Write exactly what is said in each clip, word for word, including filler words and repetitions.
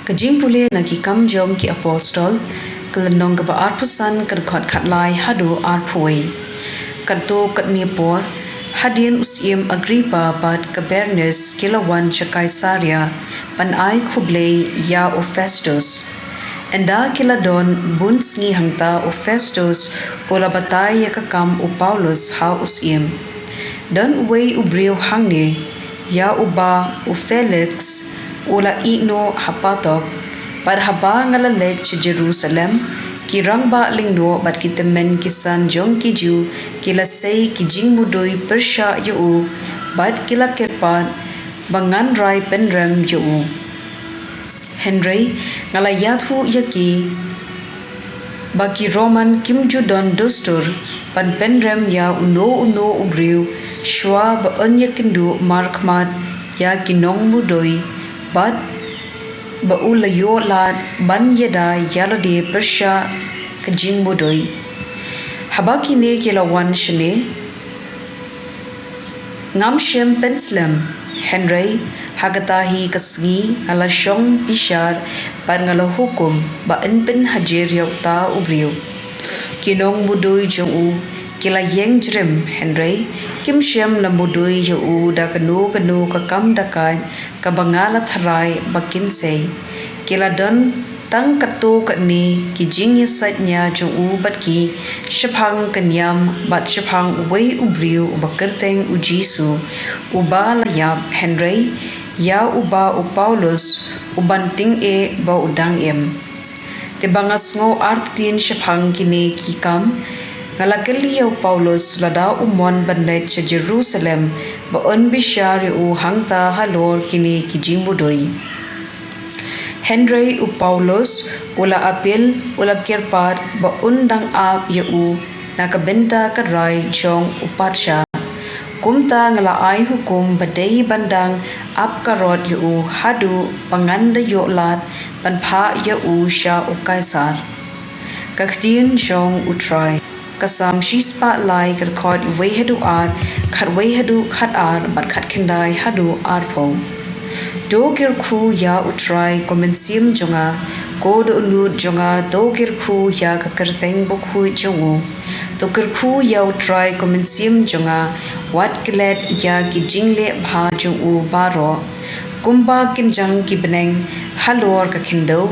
Ka jingpule na ki kam jong ki apostol, ka lynnong kaba arphew san, ka dkhot khatlai haduh arphew wei. Katto katne por, hadien u syiem Agrippa bad ka Bernice ki la wan sha Kaisaria, ban ai khublei ïa u Festus. Ynda ki la don bun sngi hangta u Festus, u la batai ïa ka kam u Paulus ha u syiem. Don uwei u briew hangne, ïa uba u Felix, u la ïehnoh ha patok, bad haba nga la leit sha Jerusalem, ki rangbah lyngdoh bad ki tymmen ki san jong ki Jiw, ki la sei ki jingmudui pyrshah ïa u, bad ki la kyrpad, ba ngan rai pynrem ïa u. Hynrei, nga la ïathuh ïa ki, ba ki Roman kim ju don dustur, ban pynrem ïa uno uno u briew, shuwa ba un ïakynduh markhmat, ïa ki nongmudui, bad ba u la ïoh lad, ban ïada ïalade pyrshah ka jingmudui. Haba kine ki la wan shane, ngam shym pynslem, hynrei, ha kata hi ka sngi, nga la shong bishar, bad nga la hukum, ba yn pynhajer ïa uta u briew. Ki nongmudui jong u, ki la ïeng jrem, hynrei, kim shym la mudui ïa u da kano kano ka kam dakait, kaba nga la tharai ba kin sei. Ki la don tang katto katne ki jingïasaid nia jong u bad ki, shaphang ka niam bad shaphang uwei u briew uba kyrteng u Jisu, uba la ïap, hynrei, ïa uba u Paulus, u ban tyngeh ba u dang im. Te ba nga sngew artatien shaphang kine ki kam, nga la kylli ïa u Paulus lada u mon ban leit sha Jerusalem, ba un bishar ïa u hangta halor kine ki jingmudui. Hynrei u Paulus, u la appeal, u la kyrpad, ba un dang ap ïa u, na ka bynta ka rai jong u patsha. Kumta nga la ai hukum ba dei ban dang ap karot ïa u haduh ba ngan da ïoh lad ban phah ïa u sha u Kaisar. Ka ktien jong u Trai. Ka Salm shispah lai, ka dkhot wei haduh ar, khatwei haduh khatar, bad khatkhyndai haduh arphew. To kyrkhu ïa u Trai ko mynsiem jong nga, ko dohnud jong nga, to kyrkhu ïa ka kyrteng bakhuid jong u. To kyrkhu ïa u Trai ko mynsiem jong nga, wat klet ïa ki jingleh bha jong u baroh. Kumba kynjang ki bneng halor ka khyndew,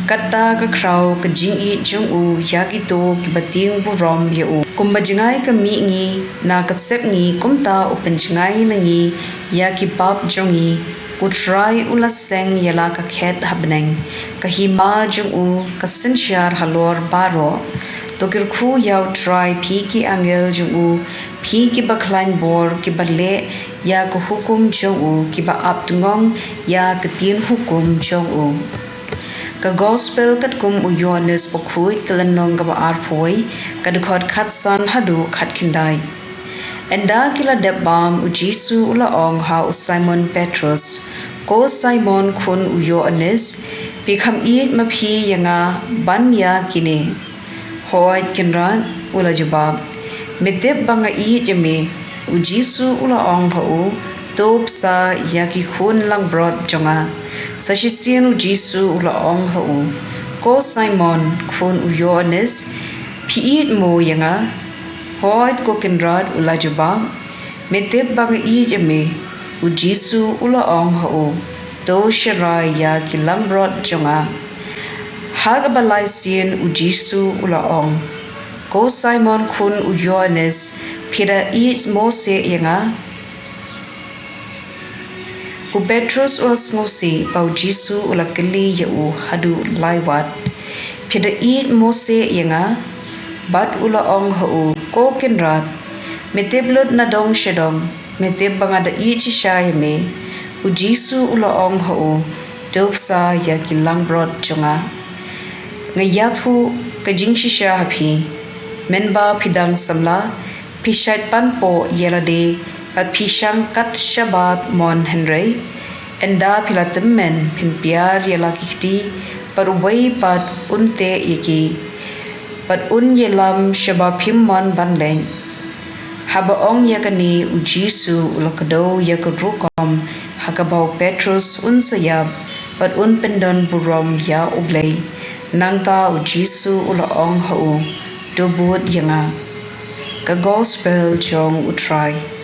kata ka khraw ka jingïeit jong u ïa kito kiba tieng burom ïa u. Kumba jngai ka mihngi na ka sepngi, kumta u pynjngai na ngi ïa ki pap jong ngi. U Trai u la seng ïa la ka khet ha bneng, ka hima jong u ka synshar halor baroh. To kyrkhu ïa u Trai phi ki angel jong u, phi kiba khlaiñ bor kiba leh ïa ka hukum jong u, kiba ap tngong ïa ka ktien hukum jong u. Ka Gospel katkum u Ïoannis Bakhuid, ka lynnong kaba arphew wei, ka dkhot khatsan haduh khatkhyndai. Ynda ki la dep bam, u Jisu u la ong ha u Simon Petrus, ko Simon khun u Ïoannis, phi kham ïeit ma phi ïa nga ban ïa kine? Hooid Kynrad, u la jubab. Me tip ba nga ïeit ïa me. U Jisu u la ong ha u, to bsa ïa ki khun langbrot jong nga. Sa shisien u Jisu u la ong ha u, ko Simon khun u Ïoannis, phi ïeit mo ïa nga? Hooid ko Kynrad, u la jubab. Me tip ba nga ïeit ïa me. U Jisu u la ong ha u, to sharai ïa ki langbrot jong nga. Ha kaba lai sien u Jisu u la ong, ko Simon khun u Ïoannis, phi da ïeit mo seh ïa nga? U Petrus u la sngewsih ba u Jisu u la kylli ïa u haduh lai wat, phi da ïeit mo seh ïa nga? Bad u la ong ha u, ko Kynrad, me tip lut nadong shadong, me tip ba nga da ïeit shisha ïa me. U Jisu u la ong ha u, to bsa ïa ki langbrot jong nga. Nga ïathuh ka jingshisha ha phi, mynba phi dang samla, phi shait panpoh ïa lade, bad phi shang kat shaba mon, hynrei ynda phi la tymmen, phin piar ïa la ki kti, bad uwei pat un teh ïa ki, bad un ïalam shaba phim mon ban leit. Haba ong ïa kane u Jisu u la kdew ïa ka rukom ha kaba u Petrus un sa ïap, bad un pyndonburom ïa U Blei. Nangta U Jisu u la ong ha u, To bud ïa nga. Ka Gospel jong U Trai.